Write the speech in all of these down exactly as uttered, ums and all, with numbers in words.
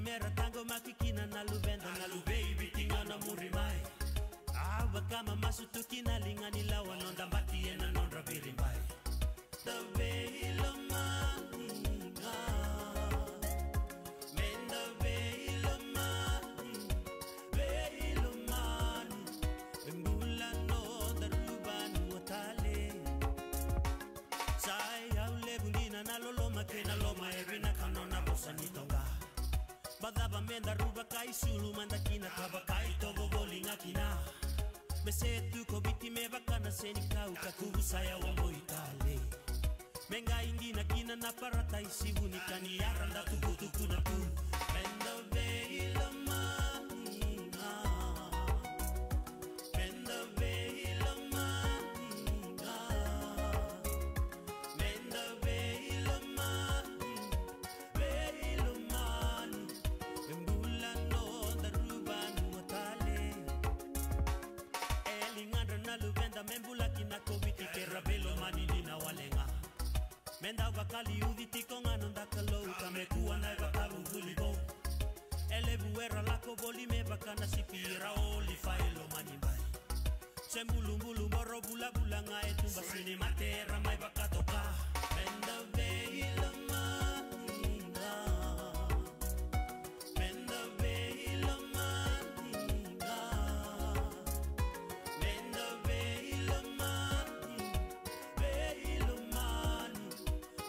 Mera taqomaki kina na luveda, na luvei Viti ga na muri mai. A vaka ma masu tu kina liga ni lawa, noda bati ena nodra viribai. Da veilomani ga, meda veilomani, veilomani. E bula noda ruvanua tale. Sa iyau levu dina na loloma kei na loma, e vinaka nona vosa ni toqa. Bacava meda ruva ka isulu mada kina, ka vakaitovo voli ga kina. Me se tu ko Viti me vaka na senikau, ka kuvu sa yawa mo i tale. Me qai dina kina na parataisi vuni, ka ni yara da tukutukuna tu. Meda veilomani ga, meda veilomani ga, meda veilomani, veilomani. E bula noda ruvanua tale. E ligadra na luveda me bula kina ko Viti, ke ra veilomani dina wale ga. Meda vakaliuci tiko ga noda Kalou, ka me kua na ivakavuvuli vou. E levu era lako voli me vaka na sipi, era oli fai lomani bai. Se bulubulu boro vulavula ga e tuba, sini mate era mai vakatoka. Meda veilomani ga, meda veilomani ga, meda veilomani, veilomani.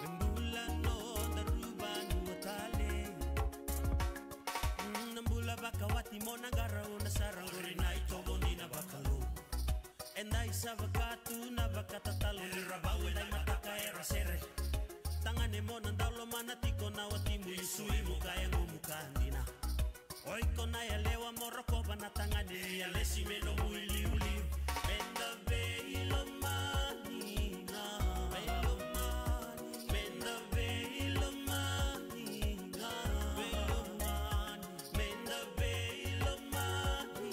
E bula noda ruvanua tale. Mm, na bula vakawati mo na qarauna sara qori na itovo ni na vakalou. Eda isa vaka tu na vakatatalo ni ravau, eda imataka era sere. Tagane mo na dau lomana tiko na watimu, i suimu ka yagomu ka dina. O iko na yalewa mo rokova na tagane, ni a lesi me nomu iliuliu. Meda veilomani ga, veilomani, meda veilomani ga, veilomani, meda veilomani,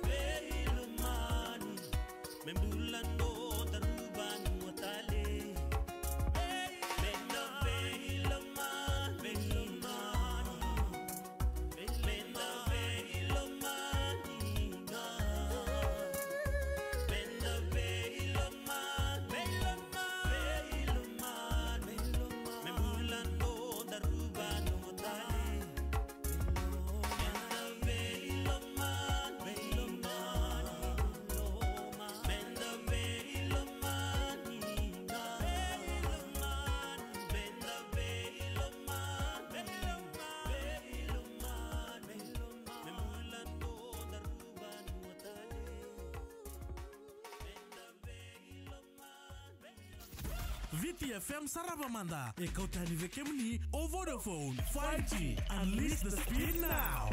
veilomani. Me bula noda ruvanua tale. Meda veilomani, veilomani. Meda veilomani ga, meda veilomani, veilomani. Me bula noda ruvanua tale. Meda veilomani, veilomani. Meda veilomani ga, veilomani. Meda veilomani, veilomani. Me bula noda ruvanua tale. Meda veilomani. Viti F M sarava mada, e kau tani vei kemuni o Vodafone five G. Unleash the speed now.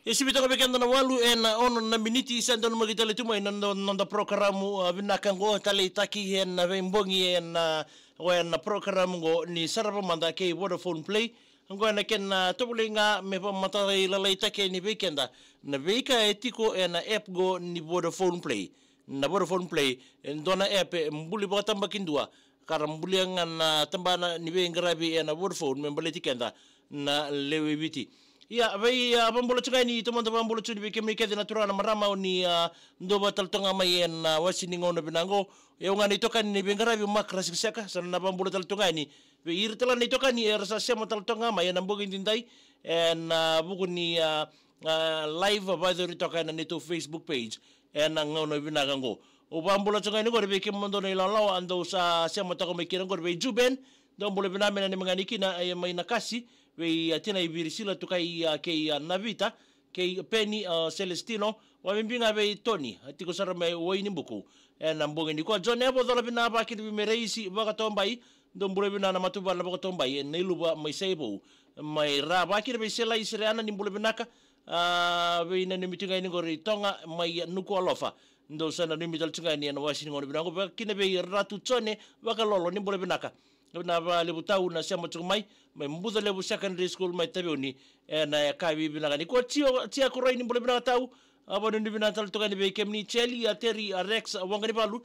E sivi toka vei keda na walu ena ono na miniti, sa donu maki tale tu mai na no-, noda porokaramu, a, vinaka oqo, taleitaki ena veibogi ena, o ena porokaramu oqo ni sarava mada kei Vodafone Play. Oqo ena kena, a, tovolei ga me vakamatailalaitaki yani vei keda na veika e tiko ena app oqo ni Vodafone Play. Na Vodafone Play, e dua na app e buli vakatabakidua, ka ra bulia ga na tabana ni veiqaravi ena Vodafone me baleti keda na lewe i Viti. Ia, vei, a, vabula tu ga yani, taumada vabula tu yani vei kemuni kece na turaga na marama o ni, a, dau vakatale toka ga mai ena, a, wasi ni gauna vinaka oqo. Au ga na itokani ni veiqaravi o Mark Rasikiseka, sa na vabula tale toka ga yani vei ira tale na itokani era sa sema tale toka ga mai ena bogi nidai ena, a, vuku ni, a, a, live, a, vakayacori toka ena neitou Facebook page ena gauna vinaka oqo. Au vabula toka ga yani oqori vei kemudou na ilawalawa a dou sa sema toka mai kina oqori vei Juben, dou bula vinaka me nanumi ga yani kina, e, mai Nakasi, vei, a, tinai Virisila Tukai, a, kei, a, Navita, kei Peni, a, Celestino, vakabibi ga vei Toni, a, tiko sara mai Wainibuku ena bogi nikua. Jone Evo, cola vinaka vakina vei Mereisi Vakatobai, dou bula vinaka na matavuvale na Vakatobai ena iluva mai Saivou. Mai Ra vakina vei Selai Sereana, ni bula vinaka. A, veinanumi tu ga yani oqori Toga mai Nukualofa, dou sa nanumi tale tu ga yani ena wasi ni gauna vinaka oqo. Vakakina vei Ratu Jone Vakalolo, ni bula vinaka. Vinaka vakalevu tau na sema tiko mai, mai Bucalevu Secondary School mai Taveuni ena yakavi vinaka nikua. Tio, Tia Kurai, ni bula vinaka tau. A, vanuinui vinaka tale toka yani vei kemuni Jeli, a, Teri, a, Rex, a, Waqanivalu,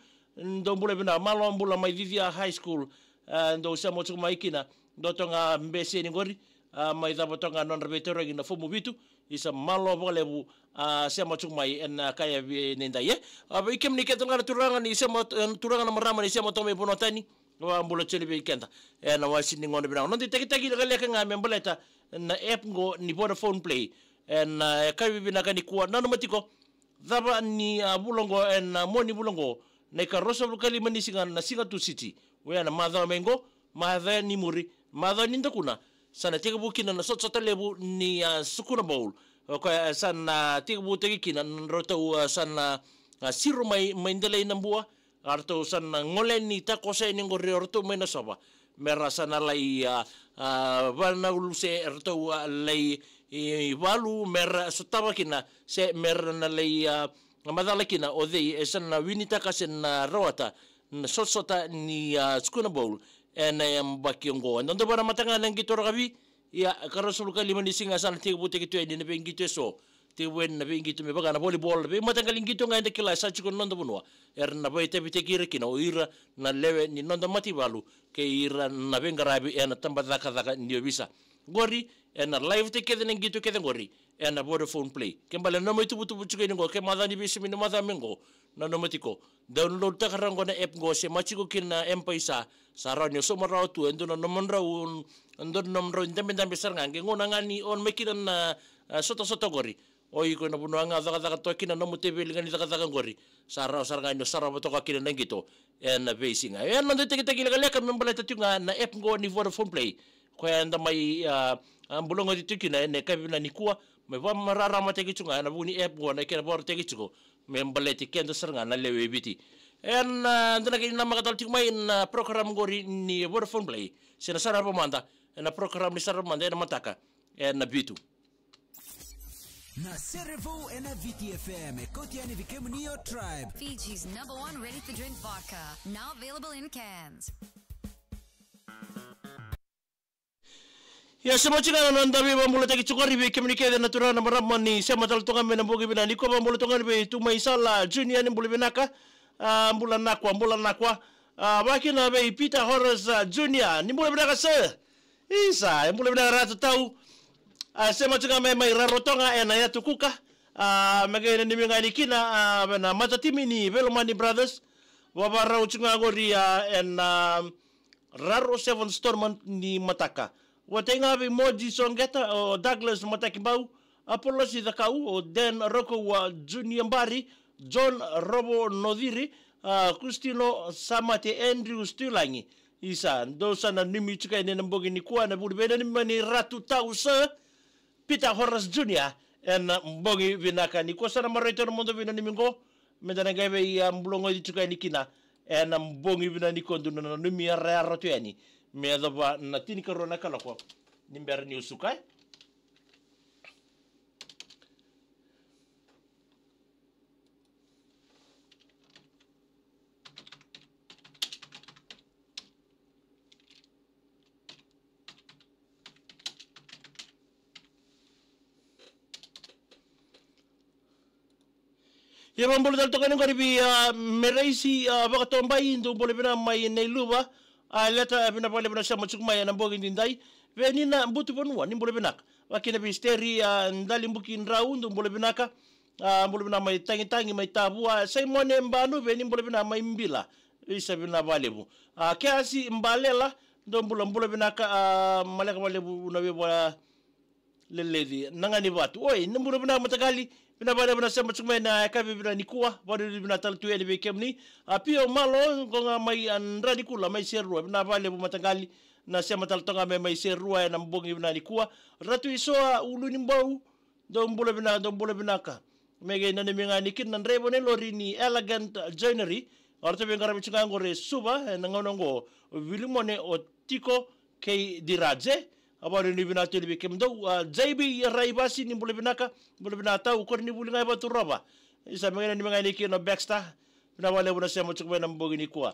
dou bula vinaka. Malo Bula mai Cicia High School, a, dou sema tiko mai kina. Dou toka ga bese yani oqori. A, mai cava toka ga na nodra veitarogi na fomu vitu. Isa, malo vakalevu, a, sema tiko mai ena kaya vei nidai, e. A, vei kemuni kece ga na turaga ni sema, e, turaga na marama ni sema toka mai vanua tani. Vakabula tiko yani vei keda ena wasi ni gauna vinaka. Noda itakitaki lekaleka ga me baleta na app qo ni Vodafone Play. Ena, e, yakavi vinaka nikua, nanuma tiko. Cava ni, a, vula qo, ena, a, mua ni vula qo, na ikaruasagavulu ka lima ni siga, na siga Tusiti. Oya na macawa mai qo, macawa ni muri, macawa ni dakuna. Sa na tekivu kina na sotasota levu ni, a, Sukuna Bowl. O koya, e, sa na tekivutaki kina na nodratou, a, sa na, a, siro mai, mai Delainabua. A ratou sa na gole ni takoso yani qori o ratou mai Nasova. Me ra sa na lai, a, a, vanaulu se ratou, a, lai, i, i valu, me ra sotava kina, se me ra na lai, a, macala kina o cei e sa na winitaka se na rawata na sotasota ni, a, Sukuna Bowl ena yabaki oqo. Eda dau vana mata ga na qito rakavi, ia, ikaruasagavulu ka lima ni siga sa na tekivutaki tu yani na veiqito eso. Tekivu yani na veiqito me vaka na volleyball, na veimataqali qito ga eda kila sa tiko na noda vanua. Era na veitavitaki ira kina o ira na lewe ni noda mataivalu kei ira na veiqaravi ena tabacakacaka ni ovisa. Qori, ena live-taki kece na qito kece qori ena Vodafone Play. Ke bale na nomu ituvatuva tiko yani qo, ke macawa ni veisau mai na macawa mai qo, nanuma tiko. Download-taka rawa qo na app qo, sema tiko kina na M-PAiSA. Sa rawa ni o sauma rawa tu e dua na nomudrau, e dua na nomudrau idabedabe sara ga. Ke gauna ga ni on mai kina na, a, sotasota qori, o iko ena vanua ga o cakacaka toka kina, nomu teveli ga ni cakacaka qori, sa rawa sara ga ni o sarava toka kina na qito ena veisiga. Ena noda itakitaki lekaleka me baleta tiko ga na app qo ni Vodafone Play. Koya eda mai, a, a, bula qo tiko kina ena yakavi vinaka nikua, mai vakararamataki tiko ga ena vuku ni app qo na kena vakarautaki tiko me baleti keda sara ga na lewe i Viti. Ena, a, eda na qai namaka tale tiko mai na program qori ni Vodafone Play, se na sarava mada, ena program ni sarava mada ena mataka ena vitu. Na Serevou ena Viti F M, e kauti yani vei kemuni o Tribe. Fiji's number one ready-to-drink vodka, now available in cans. Ia, sema tiko ga na noda veivakabulataki tiko qori vei kemuni kece na turaga na marama ni sema tale toka mai na bogi vinaka nikua, vakabula toka yani vei Tumai Sala Junior, ni bula vinaka. A, bula nakua, bula nakua. A, vakakina vei Peter Horace, a, Junior, ni bula vinaka sir. Isa, e bula vinaka Ratu Tau. A, sema tiko ga mai, mai Rarotonga ena yatu Kuka. A, me qai nanumi ga yani kina, a, vei na matatimi ni Velomani Brothers. Vavarau tiko ga qori, a, ena, a, Raro Sevens Tournament ni mataka. Vata ga vei Moji Soqeta, o Douglas Matakibau, Apolosi Cakau, o Dan Roko, a, Junior Bari, John Rovo Nociri, a, Kustino Samate, Andrew Stuilagi. Isa, dou sa nanumi tiko yani ena bogi nikua, na vuli veinanumi mai ni Ratu Tau sir, Peter Horace Junior, ena bogi vinaka nikua. Sa na maroroi tu na noda veinanumi qo, meda na qai vei, a, bula qo tiko yani kina ena bogi vinaka nikua, dou na nanumi yarayara tu yani me yacova na tinikarua na kaloko ni bera niu suka, e. Ia, vakabula tale toka yani qori vei, a, Meraisi, a, Vakatobai, dou bula vinaka mai Nailuva. A, Leta, a, vinaka vakalevu na sema tiko mai ena bogi nidai. Vei Nina Butuvanua, ni bula vinaka. Vakakina vei Steri, a, Dalibukidrau, dou bula vinaka. A, bula vinaka mai Tagitagi, mai Tavua. Saimone Banu, vei ni bula vinaka mai Bila. Isa, vinaka vakalevu. A, Keasi Balela, dou bula, bula vinaka, a, maleka vakalevu na veivakaleleci. Nagani Vatu. Oi, ni bula vinaka mataqali, vinaka vakalevu na sema tiko mai ena yakavi vinaka nikua, vakanuinui vinaka tale tu yani vei kemuni. A, Pio Malo, qo ga mai, a, Dranikula, mai Serua, vinaka vakalevu mataqali, na sema tale toka mai, mai Serua, ena bogi vinaka nikua. Ratu Isoa, Ulunibau, dou bula vinaka, dou bula vinaka. Me qai nanumi ga yani kina na draiva ni lori ni Elegant Joinery. O ratou veiqaravi tiko ga qori e Suva, ena gauna qo, o Vilimone, o Tiko, kei Diraje. A, vakanuinui vinaka tu yani vei kemudou. A, J B Raivasi, ni bula vinaka, bula vinaka Tau, koronivuli ga e Vaturova. Isa, me qai nanumi ga yani kina o Baxter. Vinaka vakalevu na sema tiko mai ena bogi nikua.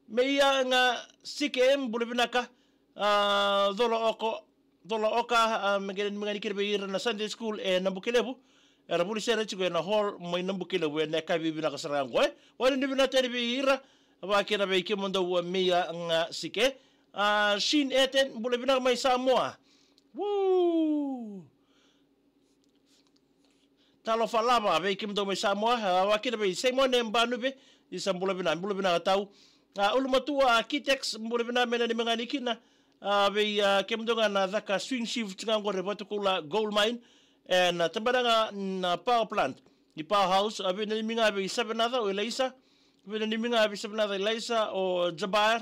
Meiaga Sike, bula vinaka. A, Cola Oko, Cola Oka, a, me qai nanumi ga yani kina vei ira na Sunday School e Nabukelevu. Era vuli sere tiko ena hall mai Nabukelevu ena yakavi vinaka sara ga qo, e. Vakanuinui vinaka tu yani vei ira, vakakina vei kemudou, a, Meiaga Sike. A, Shin Eten, bula vinaka mai Samoa. Woo! Talofa lava vei kemudou mai Samoa, a, vakina vei Simone Banuve, isa bula vinaka, bula vinaka tau. A, Ulumatua, a, Kitex, bula vinaka me nanumi ga ni kina, a, vei, a, kemudou ga na caka swing shift ga qori e Vatukoula Gold Mine, ena, a, tabana ga na power plant ni powerhouse, a, vei nanumi ga vei Savenaca o Elaisa, vei nanumi ga vei Savenaca Elaisa o Jabar,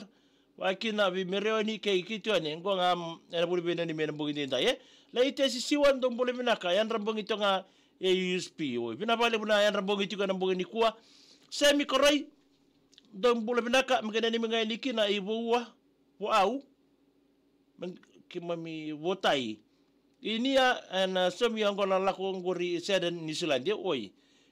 vakina vei Mereoni kei Kitione, qo ga, mm, ena vuli vei nanumi ena bogi daidai, e. Lai tesi siwa, dou bula vinaka, yadra bogi toga e U S P, oi. Vinaka vakalevu na yadra bogi tiko ena bogi nikua. Semi Koroi, dou bula vinaka, me kena nanumi ga ni kina i Voua, Voau, me keimami votai. Inia, ena, a, somi oqo na lako oqori Sydney, New Zealand, e, oi.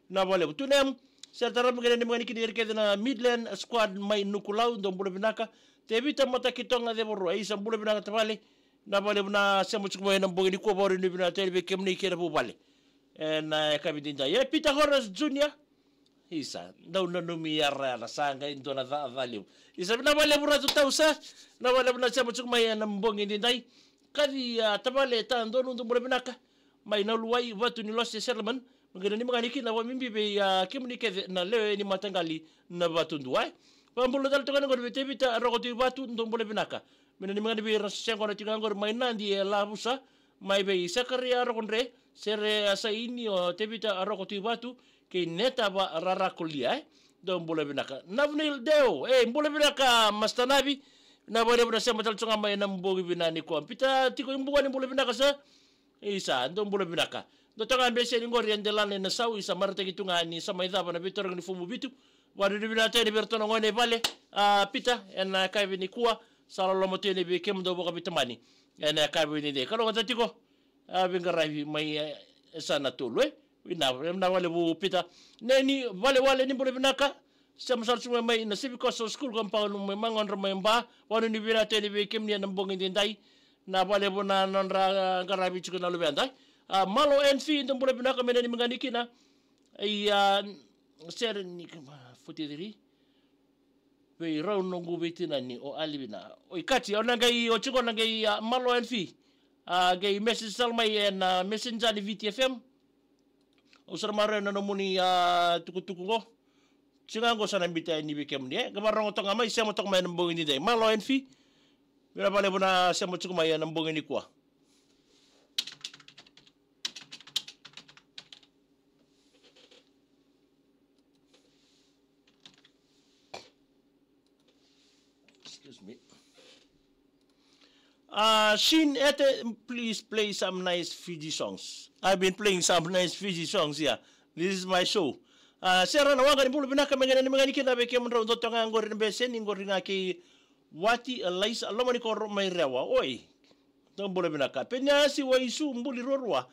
Vinaka vakalevu. Tunem, sere tara me kena nanumi ga ni kina ira kece na Midland Squad mai Nukulau, dou bula vinaka. Tevita Matakitoga Cevarua, isa bula vinaka tavale. Vinaka vakalevu na sema tiko mai ena bogi nikua, vakavinavinaka tale vei kemuni kei na vuvale. Ena, a, yakavi daidai. E, Peter Horace Junior. Isa, dau nanumi yarayara sa qai dua na caca levu. Isa, vinaka vakalevu Ratu Tausa, vinaka vakalevu na sema tiko mai ena bogi daidai. Kaci, a, tavale Tadonu, dou bula vinaka. Mai Nauluwai, Vatu ni Lose Settlement. Me kena nanumi ga ni kina vakabibi vei, a, kemuni kece na lewe ni mataqali na Vatu Duai. Vakabula tale toka yani qori vei Tevita Roko Tui Vatu, dou bula vinaka. Me nanumi ga ni vei ira na sega na tiko ga qori mai Nadi e Lavusa, mai vei Sakaria Rokodre, Sere, a, Saini, o Tevita Roko Tui Vatu, kei Netava Rarakolia, e. Dou bula vinaka. Navunail Deo, e, bula vinaka, Master Navi. Vinaka vakalevu na sema tale toka ga mai ena bogi vinaka nikua. Peter Tiko Ibuani, bula vinaka sa. Isa, dou bula vinaka. Dou toka ga beseni qori e Delana ena sau, isa, marautaki tu ga ni sa mai cava na veitarogi ni fomu vitu. Vakavinavinaka tale yani vei iratou na gone vale, a, Peter, ena yakavi nikua, sa loloma tu yani vei kemudou vakaveitamani. Ena yakavi ni dei. Kalougata tiko, a, veiqaravi mai, e, e sa na tolu, e. Vinaka, vinaka vakalevu Peter. Neni Valewale, ni bula vinaka. Sema sara tu mai mai na Civic Coastal School compound mai Magodra mai Ba. Vakavinavinaka tale yani vei kemuni ena bogi daidai. Vinaka vakalevu na nodra, a, qaravi tiko na luveda. A, Malo N F, dou bula vinaka, me nanumi ga ni kina. Ia, sere ni ka, forty-three. Vei rau noqu veitinani o Alivina. O Ikati, au na qai, o tiko na qai, a, Malo N F. A, qai message tale mai ena, a, messenger ni V T F M. Au sa na maroroya na nomuni, a, tukutuku qo. Tiko ga qo sa na biuta yani vei kemuni, e. Qai vakarorogo toka ga mai, sema toka mai ena bogi ni dei. Malo N F. Vinaka vakalevu na sema tiko mai ena bogi nikua. Excuse me. Uh, Shin Ete, please play some nice Fiji songs. I've been playing some nice Fiji songs here. This is my show. Uh, sere na waqa, ni bula vinaka, me kena nanumi ga ni kina vei kemudrau dou toka ga qori na beseni qori ga kei Wati, Laisa, Lomanikoro mai Rewa. Oi. Dou bula vinaka. Peniasi Waisu, buli ruarua.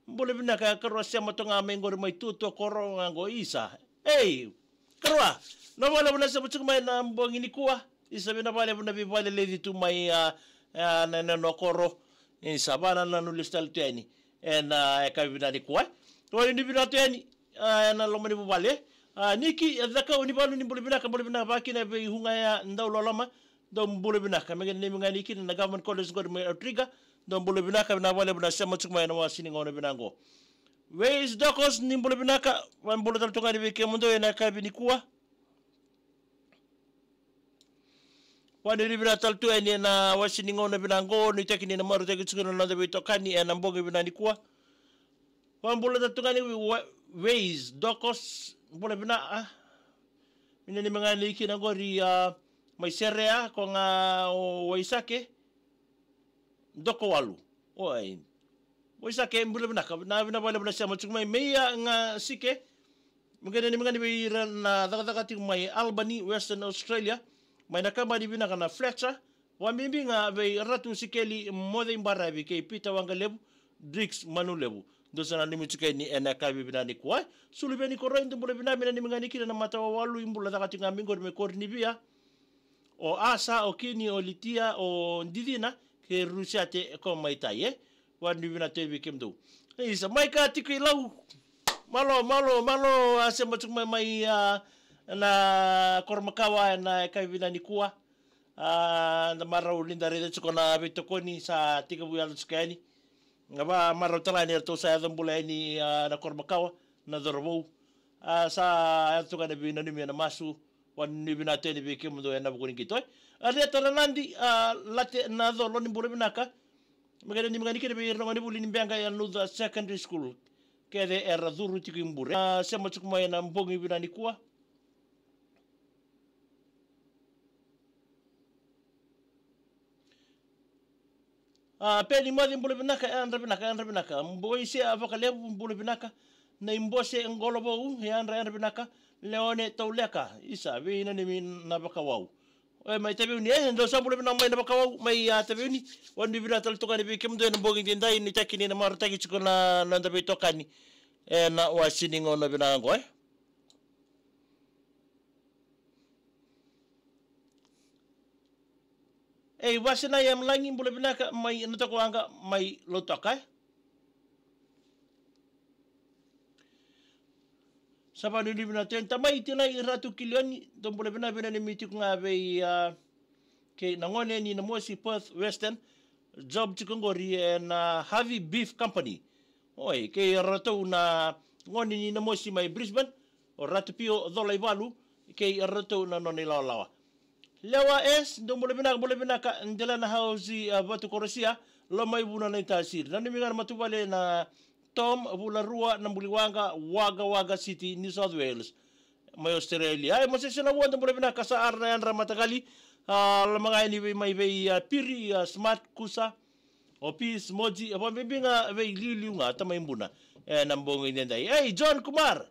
Bula vinaka, karua sema toka ga mai qori mai Tutuakoro ga qo, isa. Ei, karua. Vinaka vakalevu na sema tiko mai ena bogi nikua. Isa, vinaka vakalevu na veivakaleleci tu mai, a, a, na, na, na koro. Isa, vakanananu lesu tale tu yani ena, a, yakavi vinaka nikua. Vakavinavinaka tu yani, a, ena loma ni vuvale. A, Niki, e, Cakau ni Valu, ni bula vinaka, bula vinaka vakakina vei Hugaya Dauloloma. Dou bula vinaka. Me kena nanumi ga ni kina na Government College qori mai Outrigger. Dou bula vinaka, vinaka vakalevu na sema tiko mai ena wase ni gauna vinaka qo. Wei Dokos, ni bula vinaka, vakabula tale tu ga yani vei kemudou ena yakavi nikua. Vakavinavinaka tale tu yani ena wase ni gauna vinaka qo, nuitaki ni na marautaki tiko na noda veitokani ena bogi vinaka nikua. Vakabula tale tu ga yani Wa-, Wei Dokos, bula vinaka. Me nanumi ga ni kina qori, a, mai Serea, ko ga o Waisake. Dokowalu. Oi. Waisake, bula vinaka. Na, vinaka vakalevu na sema tiko mai. Meia Gasike. Me kena nanumi ga ni vei ira na cakacaka tiko mai Albany, Western Australia. Mai na kabani vinaka na Fletcher. Vakabibi ga vei Ratu Sikeli Moceibaravi kei Peter Waqalevu, Drix Manulevu. Dou sa nanumi tiko yani ena yakavi vinaka nikua. Sulu vei ni koroi, dou bula vinaka, me nanumi ga ni kina na matawawalu, i bula caka tiko ga mai qori mai Korinivia. O Asa, o Kini, o Litia, o Dicina, kei Rusiate, ko mai tai, e. Vakavinavinaka tu vei kemudou. Isa, mai ka tiko i Lau. Malo, malo, malo, a, sema tiko mai, mai, a, na koro makawa, ena yakavi vinaka nikua. A, da marau ni da raica tiko na veitokoni sa tekivu yaco tiko yani. Ga va marau tale ga ni ratou sa yaco bula yani, a, na koro makawa, na cauravou. A, sa yaco tu ga na veinanumi ena masu, vakanuinui vinaka tu yani vei kemudou ena vuku ni qito, e. A, Riata Ranadi, a, Late Nacolo, ni bula vinaka. Me kena ni me ga ni kina vei ira na gonevuli ni Beqa Yanuca Secondary School. Kece era curu tiko i bure. A, sema tiko mai ena bogi vinaka nikua. A, Peni Moce, bula vinaka, yadra vinaka, yadra vinaka. Boise, a, Vakalevu, bula vinaka. Na i Bose Qolovou, yadra, yadra vinaka. Leone Tauleka, isa, veinanumi na vakawau. E, mai Taveuni, e, dou sa bula vinaka mai na vakawau, mai, a, Taveuni. Vakanuinui vinaka tale tu ga yani vei kemudou ena bogi edaidai, nuitaki ni na marautaki tiko na, na noda veitokani. Ena wase ni gauna vinaka oqo, e. Ei, Vasinai Yamlagi, bula vinaka mai Natakuwaqa, mai Lautoka, e. Sa vakanuinui vinaka tu yani. Tamai Tinai Ratu Kilioni, dou bula vinaka, veinanumi tiko ga vei, a, kei na gone ni Namosi, Perth Western, job tiko qori ena Harvey Beef Company. Oi, kei ratou na gone ni Namosi mai Brisbane, o Ratu Pio Colaivalu, kei ratou na nona ilawalawa. Lewa S, dou bula vinaka, bula vinaka, Delana House, a, Vatu Korosia, Lomaivuna, Naitasiri. Nanumi ga na matavuvale na Tom Vularua, Nabuliwaqa, Wagga Wagga City, New South Wales, mai Australia. Ai, Mosese Naua, dou bula vinaka, sa ara na yadra mataqali, a, loma ga yani vei, mai vei, a, Piri, a, Smart, Kusa, o Peace, Moji, a, vakabibi ga vei Liuliu ga, Tamai Buna, ena bogi edaidai. Ei, John Kumar.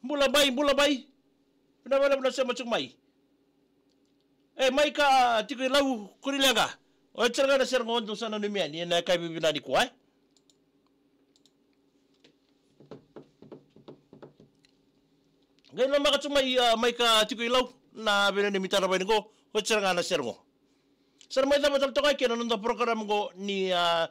Bula bai, bula bai. Vinaka vakalevu na sema tiko mai. E, mai ka tiko i Lau, Kunileqa. Oti sara ga na sere qo, dou sa nanumi yani ena yakavi vinaka nikua, e. Qai lomaka tiko mai, a, mai ka tiko i Lau, na veinanumi taravai ni qo, oti sara ga na sere qo. Sa na mai cava tale toka kina na noda program qo ni, a,